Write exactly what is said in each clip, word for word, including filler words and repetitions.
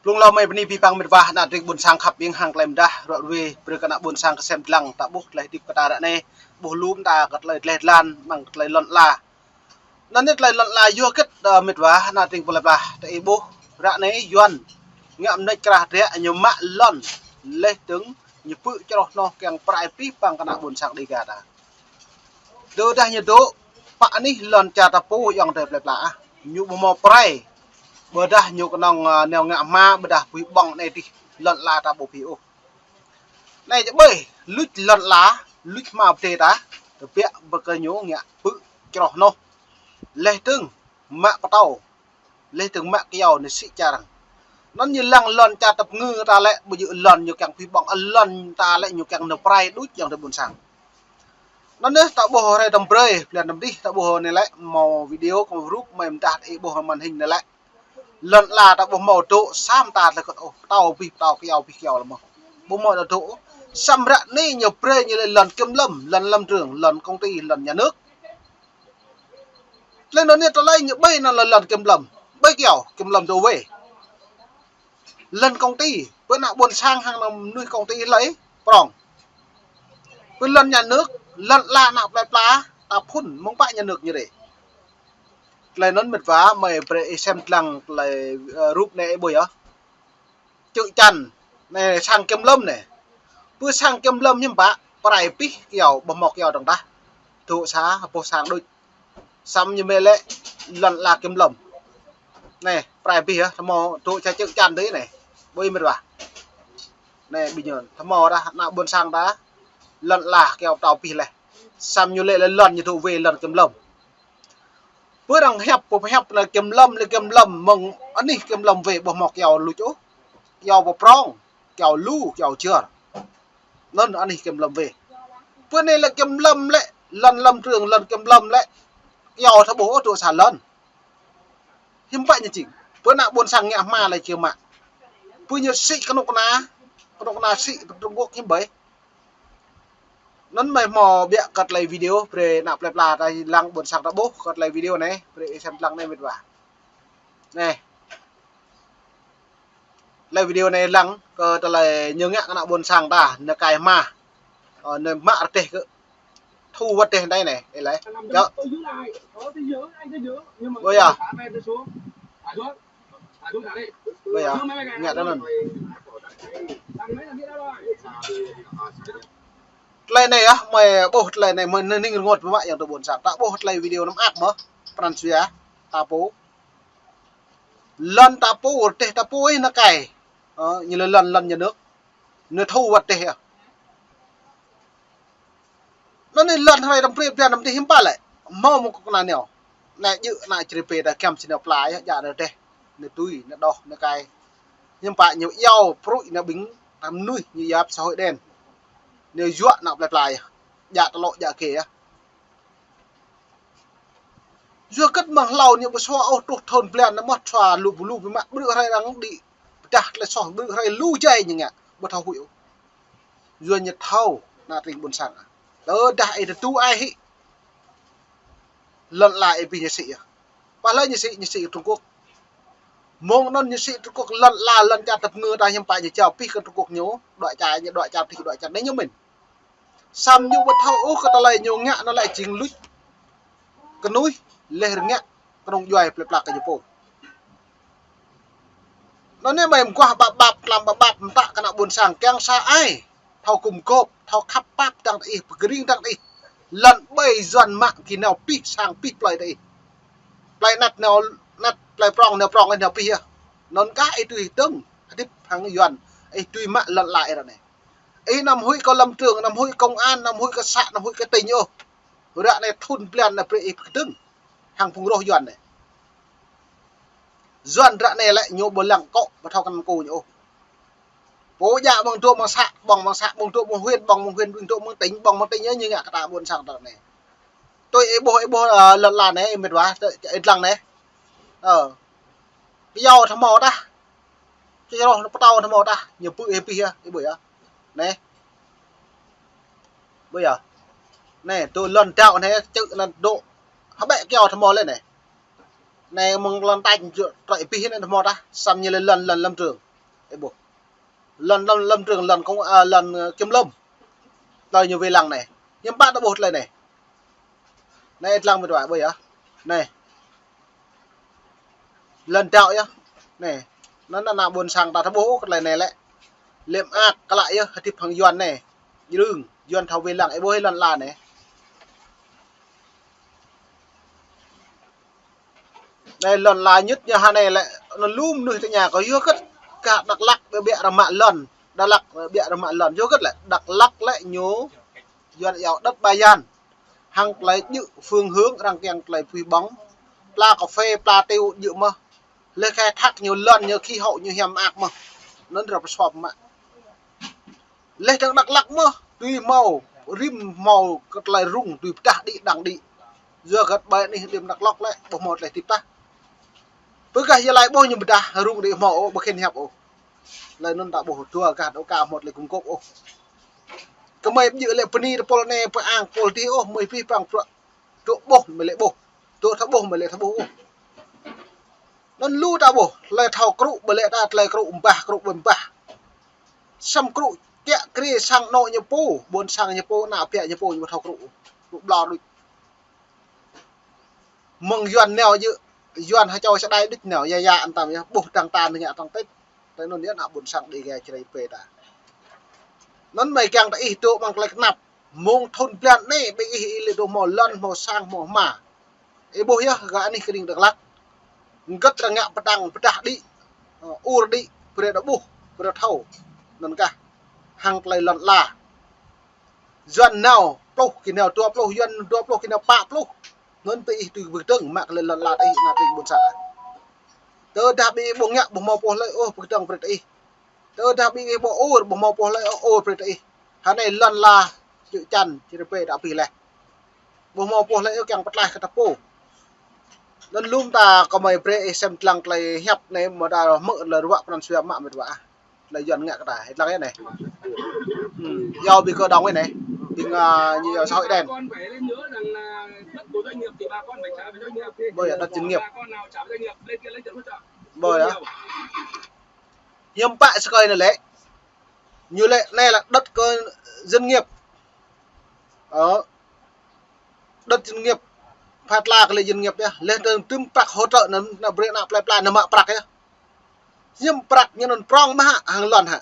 Blung hlâo mơi bơni abih bang met wa, ană tring ƀuôn sang khăp ƀing hăng tơlơi mơdah, ră ruai brơi kơ ană ƀuôn sang kơsem dlăng, ta ƀuh tơlơi hơdip kơ ta ră anai, ƀuh lŏm ta kơ tơlơi dleh dlan, mơ̆ng kơ tơlơi lŏn ala. Anŭn yơh tơlơi lŏn ala yua hơget, ơ, met wa, ană tring pơlep lah, ta ih ƀuh, ră anai Yuan ngă mơneč krah dră ñu mă lŏn, laih dơ̆ng ñu pơ̆ čroh hnoh kiăng pơrai abih bang kơ ană ƀuôn sang Dêga ta. Tơdah ñu dŏ, pă anih lŏn čar ta pô ayŏng adơi pơlep lah ah. Ñu ƀu hmâo pơrai. Ƀôdah ñu kơnơ̆ng, ơ, nao ngă hma, ƀôdah pui ƀơ̆ng anai dih lŏn ala ta ƀu phi ôh. Anai čơ ƀơi, luč lŏn ala, luč hma pơdai ta, tơbiă ƀơi kơ ñu ngă pơ̆ čroh hnoh. Laih dơ̆ng mă pơtâo, laih dơ̆ng mă kyâo anai sĭ čar. Anŭn ñu lăng lŏn čar tơpơngư ta lĕ, ƀu djơ̆ lŏn ñu kiăng phi ƀơ̆ng, ơ, lŏn ta lĕ ñu kiăng nao pơrai đôč ayŏng adơi ƀuôn sang. Anŭn yơh ta ƀuh hrơi tơm brơi, blan tơm dih, ta ƀuh anai lĕ, hmâo video, kơ rup, mơi mơdah ih ƀuh màn hình anai lĕ. Lŏn ala ta ƀu hmâo dŏ, samơ̆ ta tơlơi kơt ôh, pơtâo abih pơtâo, kyâo abih kyâo lĕ mơ̆n. Ƀu hmâo dŏ, samơ̆ ră anai ñu brơi ñu lĕ lŏn kiểm lâm, lŏn lâm trường, lŏn công ty, lŏn nhà nước. Tơlơi anŭn yơh tơlơi ñu ƀơi anŭn lĕ lŏn kiểm lâm, ƀơi kyâo, kiểm lâm dŏ wai. Lŏn công ty, ƀơi ană ƀuôn sang hăng ană mơnuih công ty hlơi prong. Ƀơi lŏn nhà nước, lŏn ala ană plơi pla, ta phŭn, mơ̆ng pă nhà nước ñu rai. Tơlơi anŭn met wa, mơi brơi ih sem dlăng tơlơi, ơ, rup anai ih ƀuh yơh. Čư̆ čan, anai sang kiểm lâm anai. Ƀơi sang kiểm lâm hiư̆m pă, pơrai abih kyâo, ƀu hmâo kyâo dơ̆ng tah. Dŏ sa, ƀuh sang đôč. Samơ̆ ñu mơ̆ lĕ lŏn ala kiểm lâm. Anai, pơrai abih yơh, tơhmâo dŏ sa čư̆ čan tui anai. Ƀuh met wa. Anai, ƀing ñu, tơhmâo dah, ană ƀuôn sang ta, lŏn ala kyâo pơtâo abih laih. Samơ̆ ñu lĕ lĕ lŏn ñu dŏ wai lŏn kiểm lâm. Ƀơi arăng hiăp, ƀu hiăp lĕ kiểm lâm, lĕ kiểm lâm, mơ̆ng anih kiểm lâm wai ƀu hmâo kyâo luč ôh. Kyâo ƀu prong, kyâo lu, kyâo jơr. Anŭn anih kiểm lâm wai. Ƀơi anai lĕ kiểm lâm lĕ, lŏn lâm trường, lŏn kiểm lâm lĕ, kyâo ta ƀuh ôh dŏ sa lŏn. Hiư̆m pă ñu jing. Ƀơi ană ƀuôn sang ngă hma lĕ či mă. Ƀơi ñu sĭ kơnuk kơna, kơnuk kơna sĭ Trung Quốc hiư̆m ƀơi. Anŭn mơi hmâo biă kơ tơlơi video, brơi ană plơi pla ta lăng ƀuôn sang ta ƀuh kơ tơlơi video anai, brơi ih sem dlăng anai met wa. Anai. Tơlơi video anai lăng kơ tơlơi ñu ngă kơ ană ƀuôn sang ta, nao kai hma. Ơ, nao mă rơdêh kơ. Thu wơ̆t rơdêh anai anai, ih laĭ. Čơ. Ƀơi yơh. Ƀơi yơh, ngă tui anŭn. Tơlơi anai yơh, mơi ƀuh tơlơi anai, mơi hning rơngot biă mă ayŏng adơi ƀuôn sang. Ta ƀuh tơlơi video năm ăp mơ̆, pran jua, ta pô. Lŏn ta pô, rơdêh ta pô ih nao kai. Ơ, ñu lĕ lŏn, lŏn nhà nước. Ñu thu wơ̆t rơdêh yơh. Anŭn anai lŏn hrơi tơm brơi blan tơm dih hiư̆m pă lĕ. Hmâo mơ̆ng kơnuk kơna nao. Anai djơ̆ ană čri pê ta giăm či nao pla yơh, djă nao rơdêh. Nao tui, nao đoh, nao kai. Hiư̆m pă ñu iâu pruih ană ƀing ta mơnuih ñu yap xã hội đen. Ñu yuă ană plơi pla yơh. Djă tơlŏ djă kê yơh. Yua hơget mơ̆ng hlâo ñu ƀu sua ôh truh thun blan anai mơ̆ sua lu ƀu lu biă mă ƀrư̆ hrơi arăng đĭ pơdah tơlơi soh ƀrư̆ hrơi lu jai ñu ngă ƀu thâo huĭ ôh. Yua ñu thâo ană tring ƀuôn sang. Tơdah ih tơdu ai hĭ. Lŏn ala ih abih ñu sĭ yơh. Pă hlơi ñu sĭ, ñu sĭ Trung Quốc. Mơ̆ng anŭn ñu sĭ Trung Quốc lŏn ala lŏn čar tơpơngư ta hiư̆m pă ñu jao abih kơ Trung Quốc ñu, đuaĭ čar ñu, đuaĭ čar tih, đuaĭ čar anai ñu mĭn. Samơ̆ ñu ƀu thâo ôh kơ tơlơi ñu ngă anŭn lĕ jing luč kơnuih, laih rơngă kơnung djuai plơi pla kơ ñu pô. Anŭn anai mơi mơguah ƀap ƀap, tlam ƀap ƀap, mơtă kơ ană ƀuôn sang kiăng sa ai. Thâo gum gôp, thâo khăp pap dăng tơ ih, pơgring dăng tơ ih. Lŏn ƀơi Yuan mă gih nao abih sang abih plơi tơ ih. Plơi anăt nao anăt, plơi prong nao prong, ih nao abih yơh. Anŭn kah ih tui dơ̆ng, hơdip hăng Yuan, ih tui mă lŏn ala ih ră anai. Ih anăm huĭ kơ lâm trường, anăm huĭ công an, anăm huĭ kơ xã, anăm huĭ kơ tỉnh ôh. Ră anai thun blan anai brơi ih pơkơdơ̆ng hăng phung roh Yuan anai. Yuan ră anai lĕ ñu ƀu lăng akŏ, ƀu thâo kăn kơ ñu ôh. Pô djă ƀơ̆ng dŏ ƀơ̆ng xã, ƀơ̆ng ƀơ̆ng xã, ƀơ̆ng dŏ ƀơ̆ng huyện, ƀơ̆ng ƀơ̆ng huyện, ƀơ̆ng dŏ ƀơ̆ng tỉnh, ƀơ̆ng ƀơ̆ng tỉnh ñu ngă kơ ta ƀuôn sang ta anai. Tui ih ƀuh, ih ƀuh, ơ, lŏn ala anai, met wa, tơ, ih lăng anai. Ơ. Kyâo tơhmâo tah. Čơroh pơtâo tơhmâo tah, ñu pơ̆ ih abih yơh, ih ƀuh yơh. Anai. Ƀuh yơh. Anai, tui lŏn đaŏ anai, čư̆ anŭn dŏ. Hơbĕ kyâo tơhmâo lĕ anai. Anai mơ̆ng lŏn tač trơi abih anai tơhmâo tah, samơ̆ ñu lĕ lŏn, lŏn lâm trường. Ih ƀuh. Lŏn, lŏn, lŏn trường, lŏn công, à, lŏn, ờ, kiểm lâm. Tơlơi ñu wai lăng anai. Hiư̆m pă ta ƀuh tơlơi anai. Anai, ih lăng mĕt wa, ƀuh yơh. Anai. Lŏn đăo yơh. Anai. Anŭn ană ƀôn sang ta ƀuh kơ tơlơi anai lĕ. Lĕ mơak klă yơh, hơdip hăng Yuan anai. Jrưng, Yuan thâo wai lăng, ih ƀuh lŏn la anai. Anai lŏn la ñŭt ñu hơnai lĕ, anŭn lu mơnuih tơña kơ yua hơget gah Dak Lak ƀiă ƀiă rơmă lŏn, Dak Lak ƀiă rơmă lŏn, yua hơget lĕ, Dak Lak lĕ ñu Yuan iâu đất ba gian. Hăng tơlơi djơ̆ phương hướng arăng kiăng tơlơi pui ƀong. Pla kơphê, pla teo djơ̆ mơ̆n. Lĕ khai thác ñu lŏn ñu khí hậu ñu hiam mơak mơ̆n. Anŭn rơp sop mă. Lĕ tơ̆ng Dak Lak mơ̆n, tui hmâo, rĭm hmâo kơ tơlơi rŭng, tui pơdah đĭ, đang đĭ. Yua hơget ƀơi anih rĭm Dak Lak lĕ, ƀu hmâo tơlơi hơdip tah. Pơkah yơh lai ƀuh ñu pơdah, rŭng đĭ hmâo ôh, ƀu khĭn hiăp ôh. Tơlơi anŭn ta ƀuh dua gah dŏ ka hmâo tơlơi gum gôp ôh. Kơmơi ƀu djơ̆ lĕ bơni tơpul anai pơang pul dih ôh, mơi pih pang pruă. Dŏ ƀuh mơi lĕ ƀuh. Dŏ thâo ƀuh mơi lĕ thâo ƀuh ôh. Anŭn lu ta ƀuh, tơlơi thâo krŭ ƀơi lĕ ta, tơlơi krŭ mbah, krŭ ƀơi mbah. Săm krŭ kiă kriê sang anŏ ñu pô, ƀôn sang ñu pô, ană ƀiă ñu pô, ñu ƀu thâo krŭ. Krŭ ƀlŏr đôč. Mơ̆ng Yuan nao djơ̆, Yuan hơčâo čơđai đôč nao, ya ya ăn tăm yơh, ƀuh dăng ta nao ngă tŏng tĕt. Tơlơi anŭn yơh ană ƀôn sang Đêga Jrai pơ ta. Anŭn mơi kiăng ta ih dŏ amăng tơlơi kơnap. Mơ̆ng thŭn blan anai, ƀing ih ih lĕ dŏ hmâo lŏn, hmâo sang, hmâo hma. Ih ƀuh yơh, gah anih kơring Dak Lak. Hơget arăng ngă pơdăng, pơdah đĭ, ơ, ur đĭ, brơi ta ƀuh, brơi ta thâo. Anŭn kah, hăng tơlơi lŏn la. Yuan nao pluh, gih nao dua pluh, Yuan dua pluh, gih nao pă pluh. Anŭn ƀing ih tui pơkơdơ̆ng, mă kơ lŏn la ta ih, ană tring ƀôn sang. Tơdah ƀing ih ƀu ngă, ƀu hmâo pô hlơi ôh, pơkơdơ̆ng brơi ta ih. Tơdah ƀing ih ƀu ur, ƀu hmâo pô hlơi ôh, ur brơi ta ih. Hơnai lŏn la, čư̆ čan, či rơbê ta abih laih. Ƀu hmâo pô hlơi ôh kiăng pơtlaih kơ ta pô. Anŭn lŏm ta kơmơi brơi ih sem lăng tơlơi hiăp anai, mơ̆ ta hmư̆ tơlơi ruă pran jua mă mĕt wa. Tơlơi Yuan ngă kơ ta, ih lăng yơh anai. Hmm, iâu ƀing kơ dŏng anai. Ƀing, à, ñu iâu xã hội đen. Ƀơi yơh, đất doanh nghiệp. Ƀơi yơh. Hiư̆m pă sơkơi anai lĕ. Ñu lĕ anai lĕ đất kơ doanh nghiệp. Ơ. Đất doanh nghiệp. Phat la kơ lĕ doanh nghiệp yơh. Lĕ tơm prăk hỗ trợ anŭn, anŭn brơi ană plơi pla anŭn mă prăk yơh. Hiư̆m prăk ñu anŭn prŏng mơ̆ hă, hăng lŏn hă.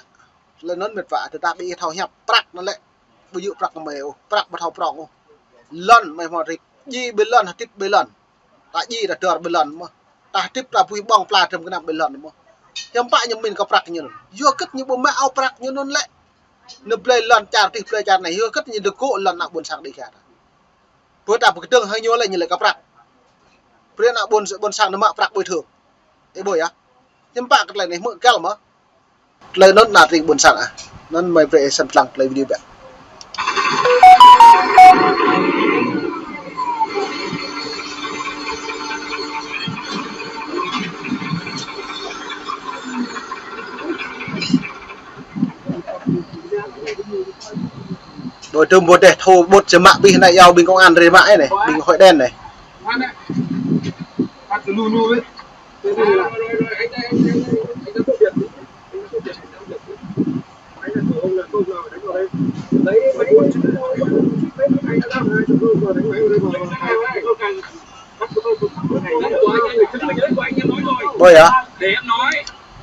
Lĕ anŭn mĕt wa, tơdah ƀing ih thâo hiăp prăk anŭn lĕ. Ƀu djơ̆ prăk kơmơi ôh, prăk ƀu thâo prŏng ôh. Lŏn mơi hmâo hơdip, djai ƀơi lŏn, hơdip ƀơi lŏn. Ta djai ta dơr ƀơi lŏn mơ̆n. Ta hơdip ta pui ƀong pla tơm kơnăm ƀơi lŏn mơ̆n. Hiư̆m pă ñu mĭn kơ prăk ñu anŭn. Yua hơget ñu ƀu mă ao prăk ñu anŭn lĕ. Ñu blơi lŏn čar dih blơi čar anai. Yua hơget ñu dơgŏ lŏn ană ƀôn sang Đêga ta. Pơ ta pơkơdơ̆ng hăng ñu lĕ ñu lĕ kơ prăk. Brơi ană ƀôn, ƀôn sang ñu mă prăk bồi thường. Ih ƀuh yơh. Hiư̆m pă kơ tơlơi anai hmư̆ găl mơ̆n. Tơlơi anŭn ană tring ƀôn sang ah. Anŭn mơi brơi ih sem lăng tơlơi video ƀiă. Ƀu tơm ƀu deh thâo ƀut čơmă ƀing anai iâu ƀing công an rai mă anai, ƀing hội đen anai. Ƀơi yơh.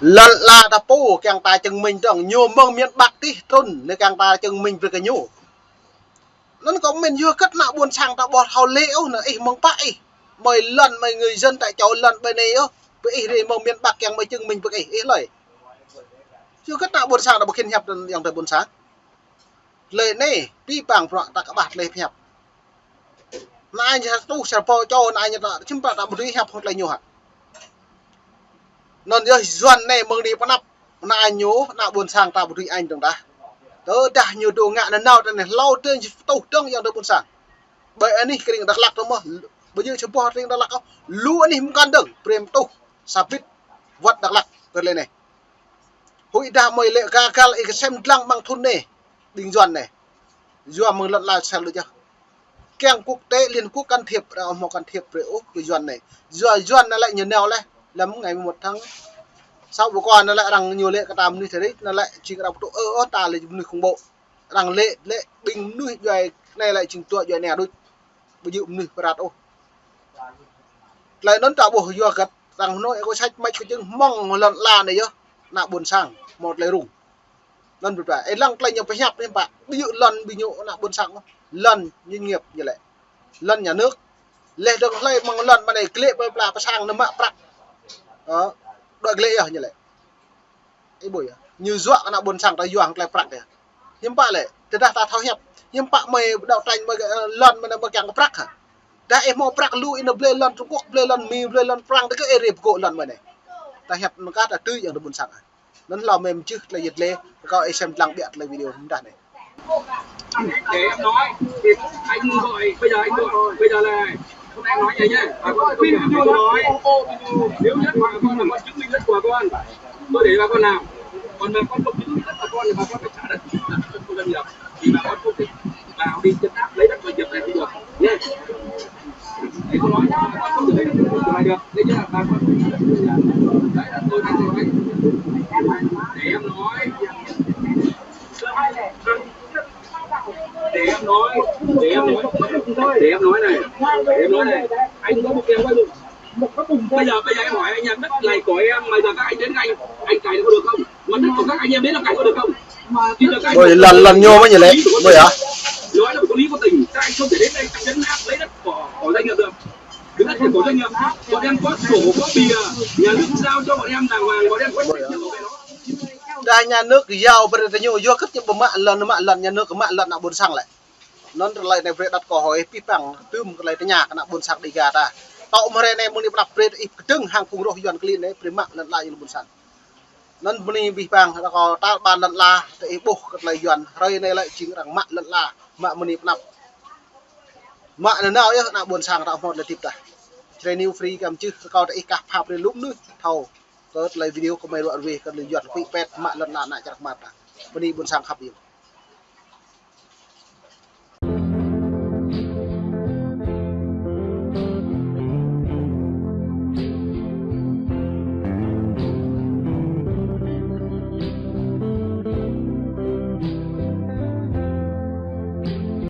Lŏn la ta pô kiăng ta chứng minh dơ̆ng, ñu mơ̆ng miền Bắc dih trŭn, ñu kiăng ta chứng minh brơi kơ ñu. Anŭn kơ mĭn yua hơget ană ƀôn sang ta ƀu thâo lĕ ôh, anŭn ih mơ̆ng pă ih. Mơi lŏn, mơi người dân ta čô lŏn ƀơi anai ôh. Ƀơi ih rai mơ̆ng miền Bắc kiăng mơi chứng minh brơi ih, ih hlơi. Yua hơget ană ƀôn sang ta ƀu khĭn hiăp anŭn yơh tơ ƀôn sang. Tơlơi anai, pih pang bruă ta kơƀah tơlơi hiăp. Anai ñu sa rơtuh sa rơbâo čô, anai ñu ta, hiư̆m pă ta ƀu dưi hiăp hŏng tơlơi ñu hă. Anŭn yơh Yuan anai mơ̆ng anai pơanăp, anai ñu, ană ƀôn sang ta ƀu dưi añ dơ̆ng tah. Tơdah ñu dŏ ngă nanao ta anai hlâo dơ̆ng či pơtuh dơ̆ng yơh tơ ƀôn sang. Ƀơi anih kơring Dak Lak tơ mơ̆n, ƀu djơ̆ sa boh kơring Dak Lak ôh, lu anih mơkăn dơ̆ng, brơi pơtuh, sa bit, wơ̆t Dak Lak, tơlơi anai. Huĭ dah mơi lĕ gagal ih kơsem dlăng amăng thŭn anai, ƀing Yuan anai. Yua mơ̆ng lŏn la sel đôč yơh. Kiăng quốc tế Liên Quốc can thiệp, ƀu hmâo can thiệp brơi ôh kơ Yuan anai. Yua Yuan anai lĕ ñu nao laih, lăm ngày mười một tháng Sa ƀu kơ anŭn lĕ arăng ñu lĕ kơ ta mơnuih tơring, anŭn lĕ jing arăng pơtŭ ơ, ơ, ta lĕ mơnuih khủng bố. Arăng lĕ, lĕ ƀing mơnuih djuai anai lĕ jing tuă djuai anai đôč. Ƀu djơ̆ mơnuih pơrăt ôh. Tơlơi anŭn ta ƀuh yua hơget, arăng hnoi kơ săč mač kơ jing hmâo lŏn ala anai yơh, ană ƀôn sang, hmâo tơlơi rŭng. Anŭn ƀu pă. Ih lăng tơlơi ñu pơhiăp anai pă, ƀu djơ̆ lŏn ƀing ñu ană ƀôn sang ôh. Lŏn ñu ñĕp ñu lĕ. Lŏn nhà nước. Leh dơ̆ng hlơi mơ̆ng lŏn mơ̆ng anai glĕ pơ pla pơ sang nao mă prăk. Ơ, đuaĭ glĕ yơh ñu lĕ. Ih ƀuh yơh. Ñu juă ană ƀôn sang ta yuang tơlơi prăk yơh. Hiư̆m pă lĕ, tơdah ta thâo hiăp. Hiư̆m pă mơi đấu tranh mơi, ơ, lŏn mơi, mơi kiăng kơ prăk hă. Dah ih hmâo prăk lu ih nao blơi lŏn Trung Quốc, blơi lŏn Mi, blơi lŏn Prăng, tơ kơ ih rê pơgŏ lŏn mơi anai. Ta hiăp anŭn kah ta tui yang tơ ƀôn sang. Anŭn hlâo mơi mơčih tơlơi yit lĕ, rơkâo ih sem lăng ƀiă tơlơi video mơdah anai. Để em nói, thì anh gọi, bây giờ anh gọi, bây giờ là hôm nay anh nói vậy nhá, bà con thông cảm với tôi nói. Nếu nhất mà con là con chứng minh đất của con, tôi để bà con làm. Còn bà con không chứng minh đất của con thì bà con phải trả đất, đất cho doanh nghiệp. Thì bà con không thể vào đi chân áp lấy đất doanh nghiệp này không được nhé. Để tôi nói cho bà con không thể lấy đất của bà được. Thế chứ bà con không thể lấy đất của bà được. Đấy là tôi đang nói. Để em nói. Để em nói, để em nói, để em nói này, để em nói này. Anh có một cái, bây giờ, bây giờ em hỏi anh, nhà đất này của em, bây giờ các anh đến, anh, anh cày có được không? Mà đất của các anh em đến là cày có được không? Bây giờ các anh Ôi, lŏn, lŏn ñu mơ̆ ñu lĕ. Ôi hả? Nói là có lý có tình, các anh không thể đến đây chấn áp lấy đất của, của doanh nghiệp được. Cái đất của doanh nghiệp, bọn em có sổ, có bìa, nhà nước giao cho bọn em đàng hoàng, bọn em có trách nhiệm về nó. Dah nhà nước giao brơi tơ ñu, yua hơget či ƀu mă lŏn, mă lŏn nhà nước, mă lŏn ană ƀôn sang lĕ. Anŭn tơlơi anai brơi đăt kơ hơi pih păng, tơm tơlơi tơña kơ ană ƀôn sang Dega ta. Tŏ mơ̆ hrơi anai mơ̆ng anai pơnăp brơi ih kơdơ̆ng hăng phung roh Yuan klin anai, brơi mă lŏn ala Yuan ƀôn sang. Anŭn bơni pih păng, rơkâo tal ƀan lŏn ala, tơ ih ƀuh kơ tơlơi Yuan, hrơi anai lĕ jing arăng mă lŏn ala, mă mơni pơnăp. Mă nanao yơh ană ƀôn sang ta hmâo tơlơi hơdip ta. Jrai New Free kăm čih, rơkâo tơ ih kah pha brơi lu mơnuih thâo kơ tơlơi video kơ mơi ruă ruih kơ tơlơi Yuan huĭ pĕt mă lŏn ala ană čar Khmer ta. Bơni ƀôn sang khăp yơh.